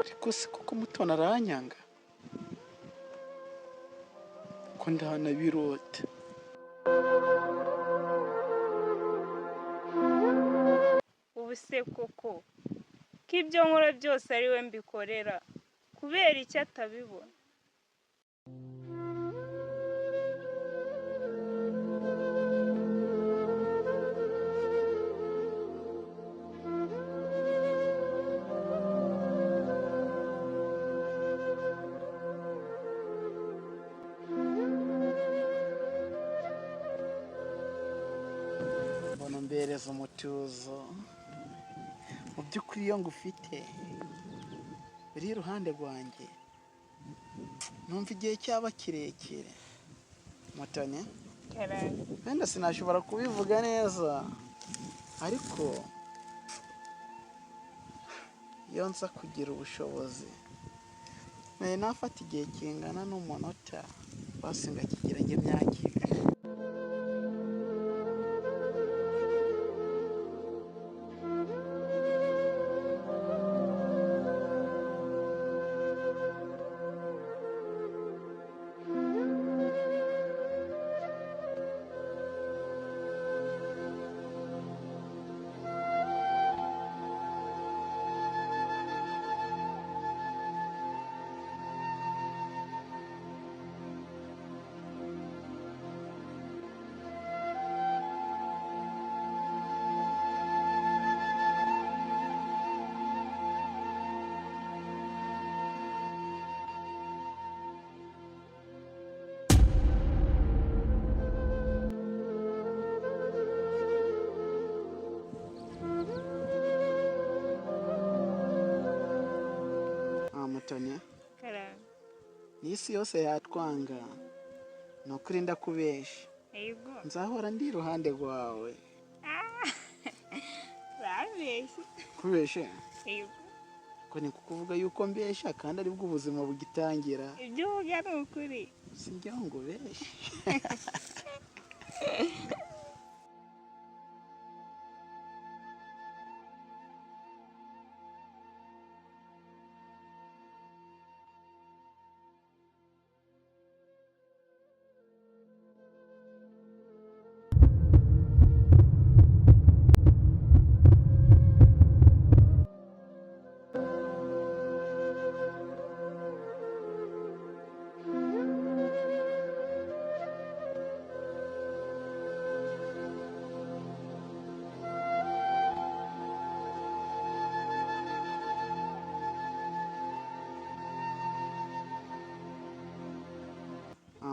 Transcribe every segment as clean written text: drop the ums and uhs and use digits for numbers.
Ariko se koko Mutoni aranyanga ko ndanabirota? Ubu se koko ko ibyo nkora byose ari we mbikorera, kubera icyo atabibona? Mbona mbereza umutuzo. Mu by'ukuri iyo ngufite uri iruhande rwanjye, numva igihe cyaba kirekire. Mutoni, wenda sinashobora kubivuga neza, ariko iyo nza kugira ubushobozi nari nafata igihe kingana n'umunota, basi ngakigira nk'imyaka 2. Mutoni, n'isi yose yatwanga, ni ukuri ndakubesha, nzahora ndi iruhande rwawe. Urambeshya. Kubeshe? Ko ni kukuvuga yuko mbesha kandi aribwo ubuzima bugitangira. Ibyo uvuga ni ukuri. Sinjya ngo ubeshe.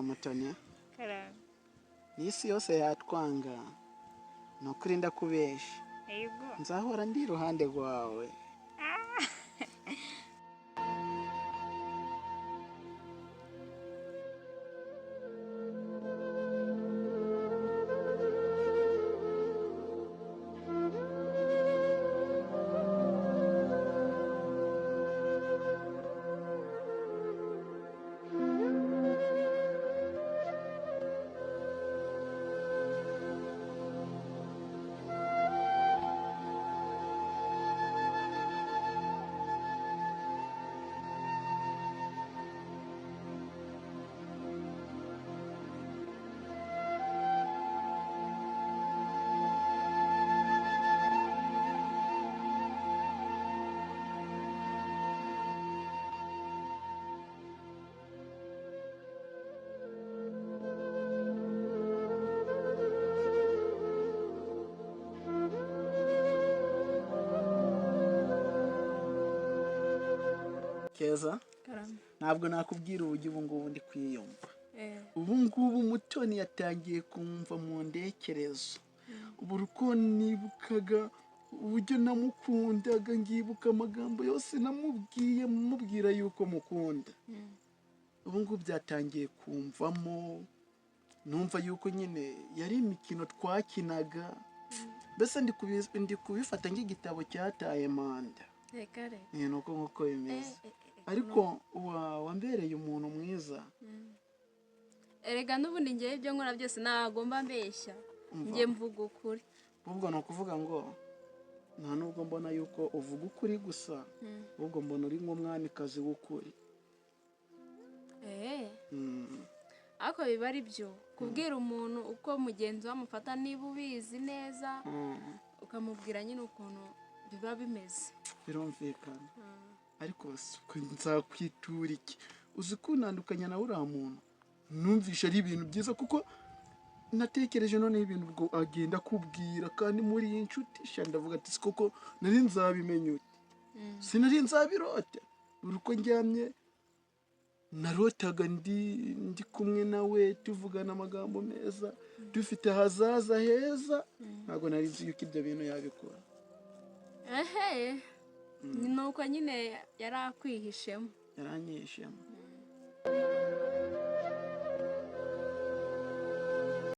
Mutoni, n'isi yose yatwanga, ni ukuri ndakubesha, nzahora ndi iruhande rwawe. Keza, ntabwo nakubwira uburyo ubu ngubu ndi kwiyumva. Ubu ngubu Mutoni yatangiye kumva mu ndekerezo. Ubu uko nibukaga uburyo namukundaga, ngibuka amagambo yose namubwiye mubwira yuko mukunda. Ubu ngubu byatangiye kumvamo, numva yuko nyine yari imikino twakinaga. Mbese ndi kubifata nk'igitabo cyataye manda. Nuko nkuko bimeze. Ariko wambereye umuntu mwiza. Erega n'ubundi ngewe ibyo nkora byose nagomba mbeshya, nge mvuga ukuri. Ubwo ni ukuvuga ngo Nta nubwo mbona yuko uvuga ukuri gusa, ahubwo mbona uri nk'umwamikazi w'ukuri. Eee, ariko biba ari byo kubwira umuntu uko mugenzi we amufata, niba ubizi neza, ukamubwira nyine ukuntu biba bimeze. Birumvikana, ariko si uko nzakwitura iki? Uzi kuntandukanya na uriya muntu? Numvishe ari ibintu byiza, kuko natekereje none ibintu ubwo agenda akubwira kandi muri iyi nshuti sha, ndavuga ati: "Si koko nari nzabimenya ute? Sinari nzabirota." Buri uko ndyamye narotaga ndi kumwe nawe, tuvugana amagambo meza, dufite ahazaza heza. Ntabwo nari nzi yuko ibyo bintu yabikora. Ehe, ni uko nyine yari akwihishemo. Yaranyishemo.